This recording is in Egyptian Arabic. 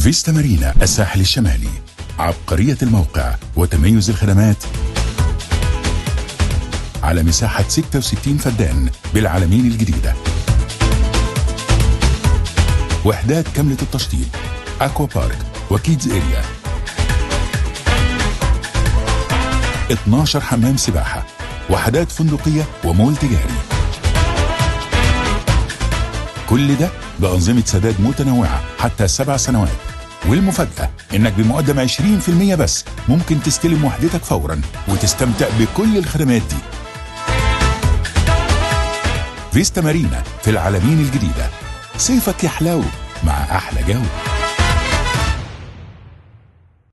فيستا مارينا الساحل الشمالي، عبقرية الموقع وتميز الخدمات على مساحة 66 فدان بالعلمين الجديدة. وحدات كاملة التشطيب، aqua park و kids area، 12 حمام سباحة، وحدات فندقية ومول تجاري. كل ده بأنظمة سداد متنوعة حتى 7 سنوات. والمفاجأة إنك بمقدم 20% بس ممكن تستلم وحدتك فورا وتستمتع بكل الخدمات دي. فيستا مارينا في العلمين الجديدة، صيفك يحلو مع أحلى جو.